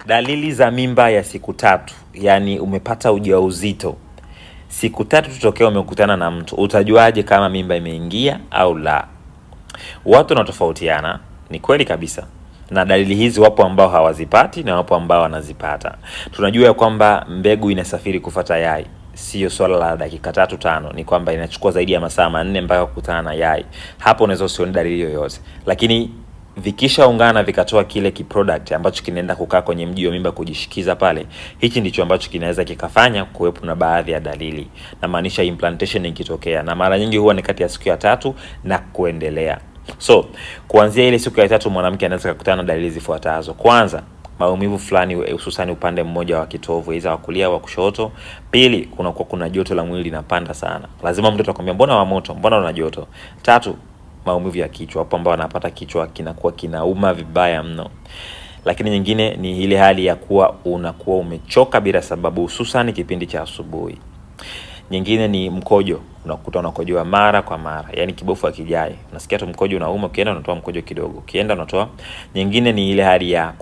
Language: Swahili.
Dalili za mimba ya siku 3, yaani umepata ujauzito siku 3 tutokea umekutana na mtu, utajuaje kama mimba imeingia au la? Watu wanatofautiana, ni kweli kabisa, na dalili hizi wapo ambao hawazipati na wapo ambao wanazipata. Tunajua ya kwamba mbegu inasafiri kufata yai, sio swala la dakika 3 5, ni kwamba inachukua zaidi ya masaa 4 mpaka kukutana na yai. Hapo unaweza usione dalili yoyote, lakini vikishaungana vikatoa kile kiproduct ambacho kinaenda kukaa kwenye mji wa mimba kujishikiza pale, hichi ndicho ambacho kinaweza kikafanya kuwepo na baadhi ya dalili, na maanisha implantation ikitokea, na mara nyingi huwa ni kati ya siku ya 3 na kuendelea. So kuanzia ile siku ya 3 mwanamke anaweza kukutana na dalili zifuatazo. Kwanza, maumivu fulani hususan upande mmoja wa kitovu, aidha wa kulia au wa kushoto. Pili, kunakuwa kuna joto la mwili linapanda sana, lazima mtu atakwambia mbona wa moto, mbona una joto. Tatu, maumivu ya kichwa, wapo ambao wanapata kichwa kinakuwa kinauma vibaya mno. Lakini nyingine ni ile hali ya kuwa unakuwa umechoka bila sababu, hususan kipindi cha asubuhi. Nyingine ni mkojo, unakuta unakojoa mara kwa mara, yani kibofu hakijai, unasikia tu mkojo unauma, ukienda unatoa mkojo kidogo, ukienda unatoa. Nyingine ni ile hali ya